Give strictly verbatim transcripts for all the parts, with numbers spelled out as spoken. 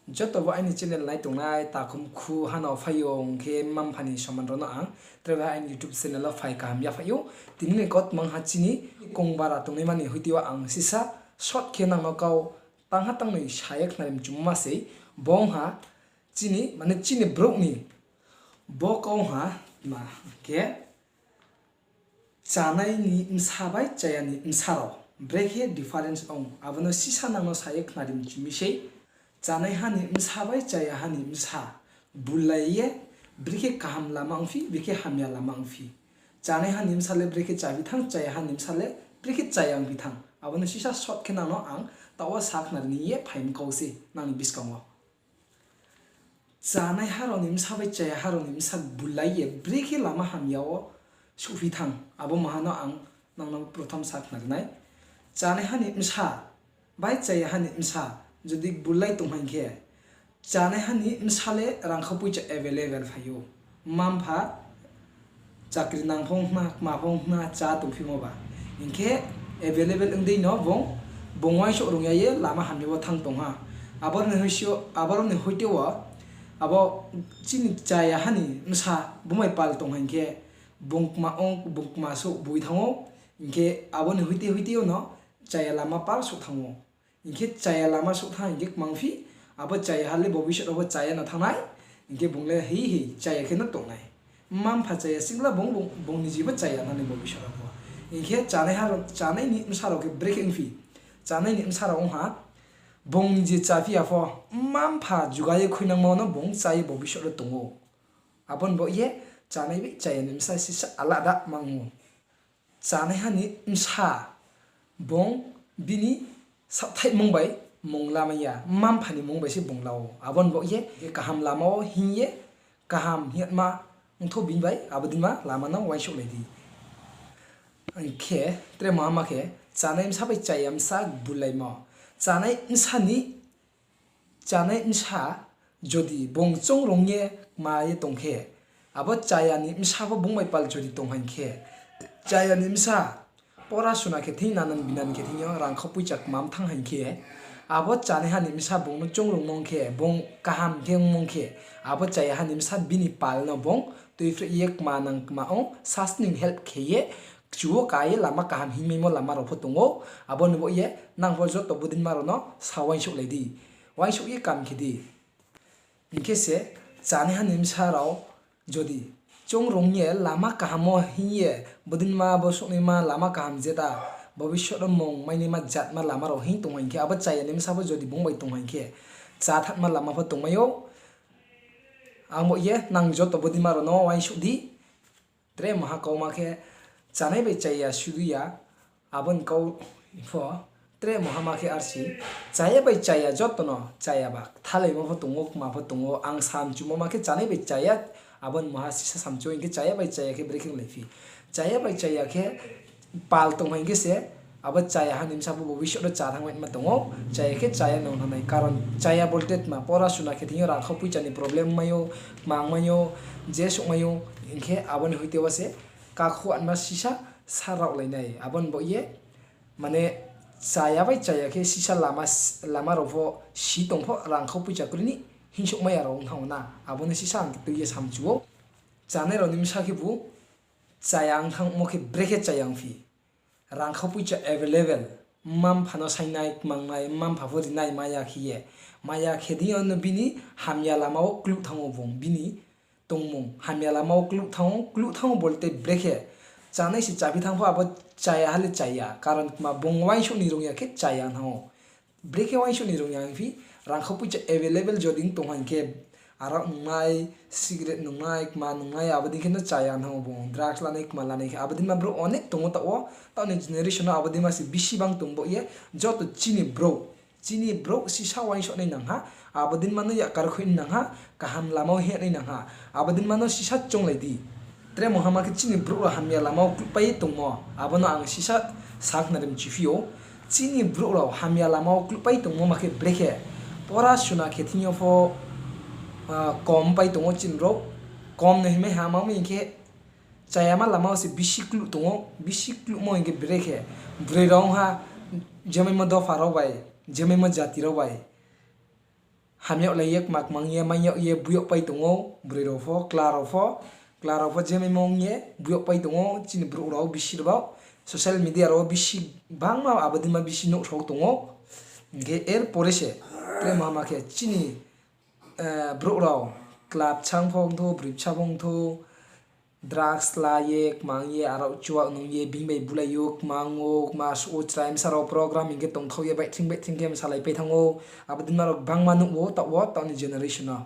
Joto bo aini channel nai tongnai takhum khu hano phai yo, hing khe mma mpha ni soman rao no ang tre bai aini YouTube channel wo phai kaham yaphai ou. Tini ni kautma ha chini kongbara tongnaima ni hoite wo ang sisa short khe nang no kau tangha tangnoi sa ye khnari mchumo ma sei. Bo ong ha chini, mane chini brouh ni bo kau ha ma khe, chánai ni bsa bai chaya ni bsa rao brekhe difference ong, abo no sisa nang no sa ye khnari mchu mi sei. Chánaiha ni bsa bai chayaha ni bsa bulai ye brekhe kaham lama ongphi, brekhe hamya lama ongphi. Chánaiha ni bsa le brekhe chaphi thanng, chayaha ni bsa le brekhe chaya ongphi thanng, abo no sisa short khe nang no ang taoh wo sa khnari ni ye phai mkau se nang ni buskang wo. Chánaiha rao ni bsa bai chayaha rao ni bsa bulai ye brekhe lama hamya wo souhphi thanng, abo maha no ang nang no prothom sa khnari nai. Chánaiha ni bsa bai chayaha ni bsa jodi bulai tong haing khe, chánaiha ni bsa le rangkhau poicha available phai ou. Mma mpha chakri nang pho ong khna, kma pho ong khna, chá tongphimo ba. Hing khe available ong dei no bung, bung uaingsouh rung ya ye lama hamya wo thanng tong ha. Aboro ni hoite wo, abo chini chayaha ni bsa bung bai pal tong haing khe, bung kma ong, bung kma souh boi thanng ou. Hing khe abo ni hoite hoite yo no chaya lama pal souh thanng ou. Hing khe chaya lama souh thanng hing khe kmangphi, abo chayaha le bobisot wo bo chaya no thanng nai, hing khe bung le hei hei chaya khe no tong nai. Mma mpha chaya sing la bung, bung, bung ni je bo chaya nani bobisot wo pho. Hing khe chánai ha rao, chánai ni bsa rao khe brekhe ongphi. Chánai ni bsa rao ong ha, bung ni je chaphi ya pho, mma mpha juga ye khuinangmo no bung chá ye bobisot wo tong ou. Abo ni baoh ye chánai bai chaya ni bsa sisa alada mang ou. Chánaiha ni bsa bung bini saohthaih mung bai mung lamai ya, mma mpha ni mung bai se bung la ou. Abo ni baoh ye kaham lama wo hing ye, kaham hing ye ma ongthou bini bai, abo dei ma lama no uaingsouhlai di. Hing khe tre maha ma khe, chánai bsa bai chaya bsa bulaimo. Chánai bsa ni, chánai bsa jodi bung choungrung ye kma ye tong khe, abo chaya ni bsa pho bung bai pal jodi tong haing khe, chaya ni bsa pora suna khe thing, nanan binan khe thing yo rangkhau poicha kma thanng haing khe, abo chánaiha ni bsa bung no choungrungmo ong khe, bung kaham khe ongmo ong khe, abo chayaha ni bsa bini pal no bung tuiphreh ye kma nang kma ong sasning help khe ye, kchu wo ka ye lama kaham hingmaimo lama rao pho tong ou. Abo ni baoh ye nang pho joto bodinma rao no sa uaingsouhlai di, uaingsouh ye kam khe di. Hing khe se chánaiha ni bsa rao jodi choungrung ye lama kaham wo hing ye, bodinma bo souhnaima lama kaham jeta, bobisot wo mung mainaima jatma lama rao hing tong haing khe, abo chaya ni bsa pho jodi bung bai tong haing khe, chá thanngma lama pho tongmai ou. Ang bo ye nang joto bodinma rao no uaingsouh di. Tre maha kauma khe chánai bai chaya sudu ya, abo ni kau pho tre maha ma khe arsi, chaya bai chaya joto no chaya ba kthalaimo pho tong ou, kma pho tong ou, ang samchumo ma khe chánai bai chaya, abo ni maha sisa samchu hing khe chaya bai chaya khe brekhe onglaiphi. Chaya bai chaya khe pal tong haing khe se, abo chayaha ni bsa pho bobisot wo chá thanngmaima tong ou, chaya khe chaya no thanng nai, karon chaya bolte tma pora suna khe thing yo rangkhau poicha ni problem mai ou, kma ongmai ou, je souhmai ou, hing khe abo ni hoite wo se kakhu anma sisa sa raohlai nai, abo ni baoh ye, mane chaya bai chaya khe sisa lama, lama rao pho si tong pho rangkhau poicha kroi ni hingsouhmai ya rao ong thanng ou na, abo no sisa ang tui ye samchu ou. Chánai rao ni bsa khebu chaya ong thanngmo khe brekhe chaya ongphi. Rangkhau poicha available, mma mpha no saingnai, kmangnai, mma mpha pho rinai maya khe ye. Maya khe dei yo no bini hamya lama wo kluh thanng ou bung, bini tongmung hamya lama wo kluh thanng ou, kluh thanng ou bolte brekhe chánai se chaphi thanng pho abo chayaha le chaya, karon kma bung uaingsouh ni rung ya khe chaya thanng ou. Brekhe uaingsouh ni rung ya hingphi, rangkhau poicha available jodi tong haing khe, arao nungnai, cigarette nungnai, kma nungnai, abo dei khe no chaya thanng ou bung, drugs lanai, kma lanai khe, abo dei ma brouh onek tong ou taoh wo, taoh ni generation no abo dei ma se bisi bang tong bo ye, joto chini brouh, chini brouh sisa uaingsouh nai nang ha, abo dei ma no yakar khui nai nang ha, kaham lama wo hing nai nang ha, abo dei ma no sisa chounglai di. Tre maha ma khe chini brouh rao hamya lama wo kluhpai ye tongmo, abo no ang sisa sakhnari mchiphi ou. Chini brouh rao hamya lama wo kluhpai tongmo ma khe brekhe, pora suna khe thing yo pho, ah, kom pai tong ou chini brouh, kom no himai ha, ma hing khe chayama lama wo se bisi kluh tong ou, bisi kluhmo hing khe brekhe, broi rao ong ha, jemaimo dopha rao bai, jemaimo jati rao bai Hamyag lai ye, kma kmang ye, mai yag ye, buyag pai tong ou, broi rao pho, kla rao pho, kla rao pho je maimo ong ye buyag pai tong ou, chini brouh rao bisi rao, social media rao bisi bangma abo dei ma bisi nuhsao tong ou. Hing khe er pore se, tre mahama khe chini, eh, brouh rao, kla bsa pho ong thou, broi bsa pho ong thou, drugs la ye, kmang ye, arao chuak nung ye, bini bai bulai ou, kmang ou, kma suh ou, chrai msa rao program hing khe tongthao ye, baihthing baihthing khe msalai pai thanng ou, abo dei ma rao bangma nuh ou, taoh wo, taoh ni generation no.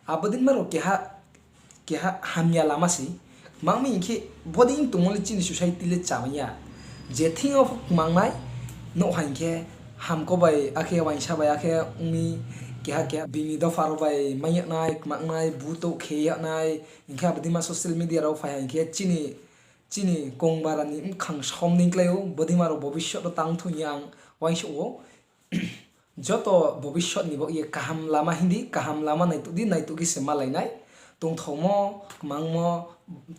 Abo dei ma rao keha, keha hamya lama se. Kmang mi hing khe, bo dei tongmo le chini society le chámai ya. Je thing yo pho kmang nai, nuh ha hing khe, hamko bai, akhe uaingsa bai, akhe ong mi keha keha bini dopha rao bai mai yag nai, kmang nai, butouh khe yag nai, hing khe abo dei ma social media rao phai ha hing khe chini, chini kongbara ni bkhang som ni klái ou, bo dei ma rao bobisot wo tang thou hing ye ang uaingsouh ou. Joto bobisot ni baoh ye kaham lama hing di, kaham lama naituh di, naituh khe se malai nai. Tongthaomo, kmangmo,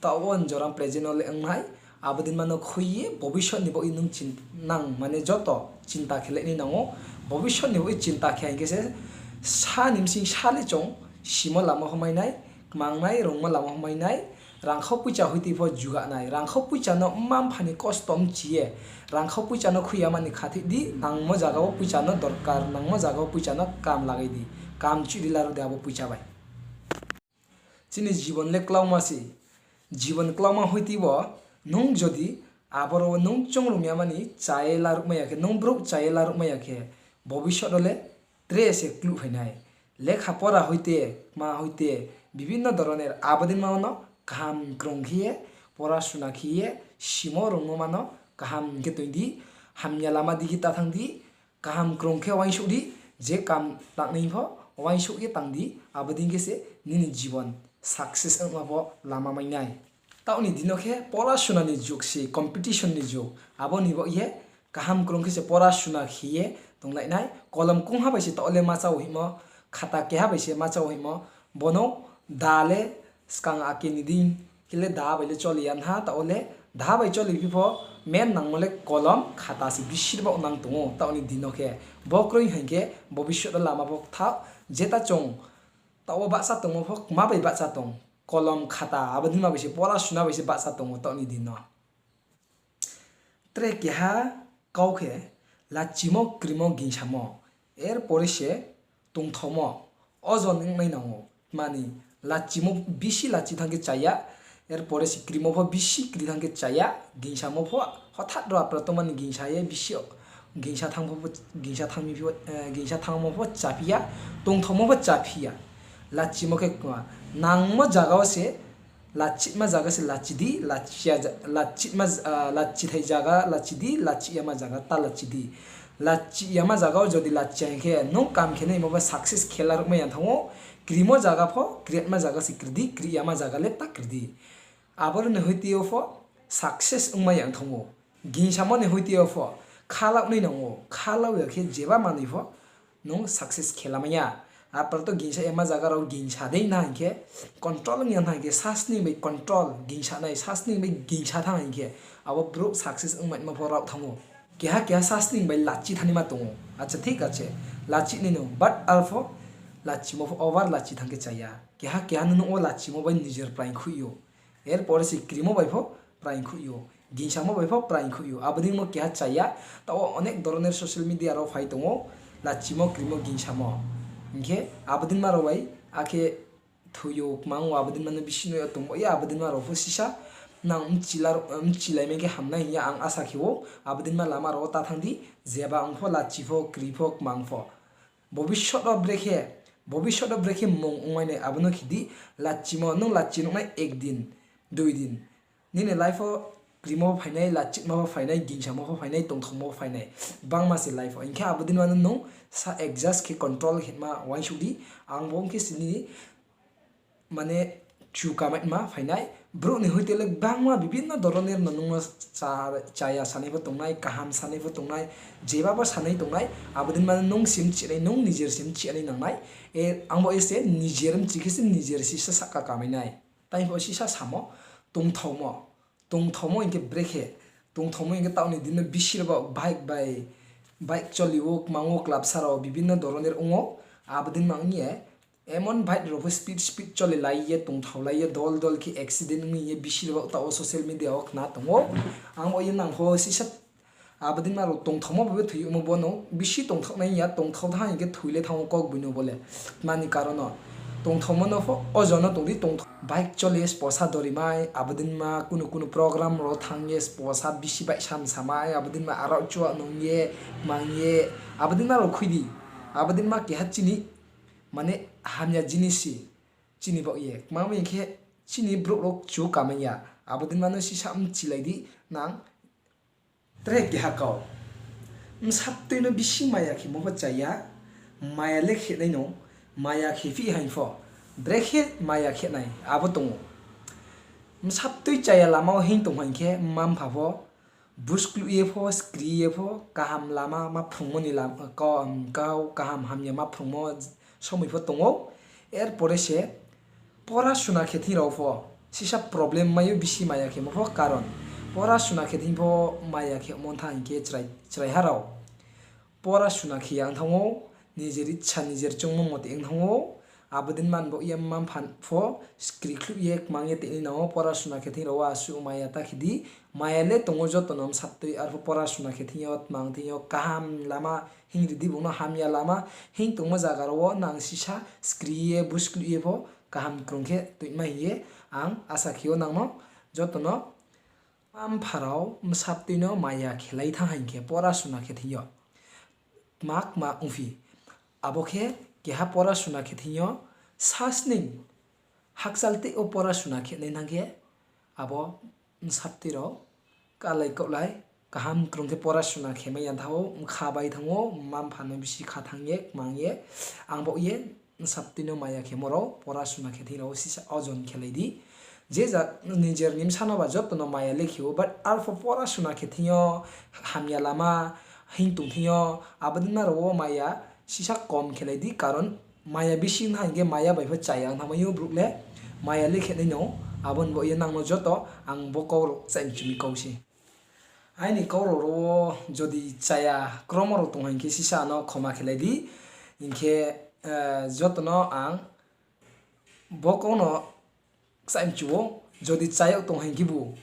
taoh wo jora present wo le ong nai. Abo dei ma no khui ye bobisot ni baoh ye nung chin-, nang mane joto chinta khe le nai nang ou. Bobisot ni baoh ye chinta khe hing khe se sa ni bsing sa le chung simo lama pho mai nai, kmang nai, rungmo lama pho mai nai, rangkhao poicha hoitei pho juga nai, rangkhao poicha no mma mpha ni kosto mchi ye, rangkhao poicha no khui yama ni khathoi di, nangmo zaga wo poicha no dorkar, nangmo zaga wo poicha no kam lagai di, kam chuih ri laruh di abo poicha bai. Chini jibon le klauma se, jibon klauma hoitei bo, nung jodi aboro wo nung choungrung yama ni cha ye laruhmai ya khe, nung brouh cha ye laruhmai ya khe, bobisot wo le tre se kluh phai nai. Lekha pora hoite, kma hoite, bibinno doroner abo dei ma no kaham krung khe ye, pora suna khe ye, simo rungmo ma no kaham khe toing di, hamya lama digi ta thanng di, kaham krung khe uaingsouh di, je kam tangnai pho uaingsouh ye tang di, abo dei khe se nini jibon success ongma pho lama mai nai. Taoh ni dino khe pora suna ni jug se competition ni jug, abo ni baoh ye kaham krung khe se pora suna khe ye tonglai nai, kolom kongha bai se taoh le ma chá ou hingmo, khata keha bai se ma chá ou hingmo, bo no da le skang ake ni dei khe le da bai le choli ya nha, taoh le da bai choli phi pho main nangmo le kolom khata se bisi baoh nang tong ou taoh ni dino khe, bo kroi hing khe bobisot wo lama pho kthaoh, jeta chung taoh wo bahcha tongmo pho kma bai bahcha tong, kolom khata abo dei ma bai se pora suna bai se bahcha tong ou taoh ni dino. Tre keha kau khe, lachimo, krimo, gingsamo, er pore se tongthaomo, ojon ong nai nang ou. Mani, lachimo bisi lachi thanng khe cha ya, er pore se krimo pho bisi kri thanng khe cha ya, gingsamo pho hothat ro apra tongmani gingsa ye bisi gingsa thanngmo pho chaphi ya, tongthaomo pho chaphi ya. Lachimo khe kma, nangmo zaga wo se lachitma zaga se lachi di, lachi ya za-, lachitma, ah, lachithai zaga lachi di, lachih yama zaga ta lachi di. Lachih yama zaga wo jodi lachi ya hing khe, nung kam khe naimo ba success khe laruhmai ya thanng ou, krimo zaga pho, kritma zaga se kri di, kri yama zaga le ta kri di. Aboro ni hoitei yo pho success ongmai ya thanng ou. Gingsamo ni hoitei yo pho khalau nai nang ou, khalau ya khe jeba manoi pho nung success khe lamai ya. Apra to gingsa yama zaga rao gingsa dei na hing khe, control ong ya na hing khe, sasning bai control, gingsa nai, sasning bai gingsa thanng hing khe, abo brouh success ongmaimo pho rao thanng ou. Keha keha sasning bai lachi thanngnaima tong ou. Acha, thik ache, lachi nai no, but arpho lachimo pho over lachi thanng khe cha ya. Keha keha no nuh wo lachimo bai nijer praing khuih ou. Er pore se krimo bai pho praing khuih ou, gingsamo bai pho praing khuih ou. Abo dei mo keha cha ya, taoh wo onek doroner social media rao phai tong ou, lachimo, krimo, gingsamo. Hing khe abo dei ma rao bai, akhe thoi ou, kmang ou, abo dei ma no bisi nuh yo tong ba ye, abo dei ma rao pho sisa nang mchila-, mchilaimai khe hamnai hing ye ang asa khe ou, abo dei ma lama rao wo ta thanng di, jeba ong pho, lachi pho, kri pho, kmang pho. Bobisot wo brekhe, bobisot wo brekhe mung ongmai nai abo no khe di, lachimo, nung lachi nuhnai ek din, dui din. Nini life wo krimo pho phainai, lachitma pho phainai, gingsamo pho phainai, tongthaomo pho phainai. Bangma se life wo. Hing khe abo dei ma no nung sa adjust khe control khe ma uaingsouh di, ang bo ong khe sini mane chu kamaima phainai. Brouh ni hoite le bangma bibinno doroner no nung no cha-, chaya sanai pho tongnai, kaham sanai pho tongnai, jeba bo sanai tongnai, abo dei ma no nung se mchih nai, nung nijer se mchih nai nangnai. E, ang bo e se nijer mchih khe se nijer sisa sahka kamai nai. Tai pho sisa samo, tongthaomo. Tongthaomo hing khe brekhe, tongthaomo hing khe taoh ni dino bisi rao bo bike bai, bike choli ou, kmang ou, club sa rao bibinno doroner ong ou, Abo dei ma ong ye, emon bike rao pho speed speed chole lai ye, tongthao lai ye, dol dol khe accident ong ye, bisi rao taoh wo social media wo khna tong ou. Ang bo ye nang pho sisa abo dei ma rao tongthaomo bai bo thoi yagmo bo no bisi tongthao nai ya, tongthao thanng hing khe thoi le thanng ou kok boi no bo le. Tma ni karon no tongthaomo no pho ojon no tong di, tongthao bike chole sposa dori mai, abo dei ma kunu kunu program rao thanng ye sposa bisi baihsa msa mai, abo dei ma arao chua nung ye, mang ye, abo dei ma rao khui di. Abo dei ma keha chini, mane, hamya jinis se chini baoh ye. Tma hing khe chini brouh rao kchu kamai ya. Abo dei ma no sisa mchilai di nang. Tre keha kau. Bsaptui no bisi maya khemo pho chaya, maya le khe nai no, maya khe phi haing pho, brekhe maya khe nai abo tong ou. Bsaptui chaya lama wo hing tong haing khe, mma-mpha pho buskluh ye pho, skri ye pho, kaham lama ma phrungmo ni lam-, kau, kau kaham hamya ma phrungmo somoi pho tong ou. Er pore se pora suna khe thing rao pho sisa problem mai ou, bisi maya khemo pho karon. Pora suna khe thing pho maya khemo thanng hing khe chrai, chraiha rao pora suna khe ya ong thanng ou, nijer icha nijer chungmo moti ong thanng ou. Abo dei ma bo ye mma-mpha pho skri khluh ye kmang ye tini nang ou, pora suna khe thing rao wo asuh maya ta khe di. Maya le tong ou joto no bsaptui, arpho pora suna khe thing yo, tmang thing yo, kaham lama hing ri di bung no, hamya lama hing tongmo zaga rao wo nang sisa skri ye, buskluh ye pho kaham krung khe tuimai hing ye ang asa khe ou nang no joto no. Mma-mpha rao bsaptui no maya khelai thanng haing khe pora suna khe thing yo kma kma ongphi. Abo khe keha pora suna khe thing yo sasning hakchal tei wo pora suna khe nai thanng khe, abo bsaptui rao kalai kaohlai kaham krung khe pora suna khe mai ya thanng ou, bkha bai thanng ou, mma-mpha no bisi kha thanng ye, kmang ye. Ang baoh ye bsaptui no maya khemo rao, pora suna khe thing rao sisa ojon khelai di. Je ja nijer ni bsa no ba joto no maya le khe ou, but arpho pora suna khe thing yo, hamya lama hing tong thing yo, abo dei ma rao wo maya sisa kom khelai di, karon maya bisi ong thanng hing khe maya bai pho chaya ong thanngmai ou brouh le, maya le khe nai no, abo ni baoh ye nang no joto ang bo kau rao kchaih mchu mi kau se. Aini kau rao rao wo jodi chaya kromo rao tong haing khe sisa no khoma khelai di, hing khe, joto no ang bo kau no kchaih mchu ou, jodi chaya tong haing khe bu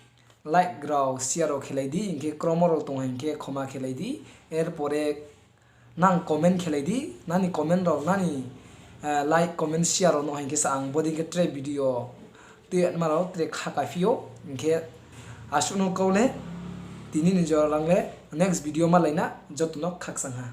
like rao, share rao khelai di, hing khe kromo rao tong haing khe khoma khelai di, er pore nang comment khelai di, nani comment rao, nani like, comment, share rao no haing khe sa ang bodei khe tre video tui anma rao tre kha kaiphi ou, hing khe asuh no kau le, tini ni jora rang le, next video malai na, joto no khakchang ha.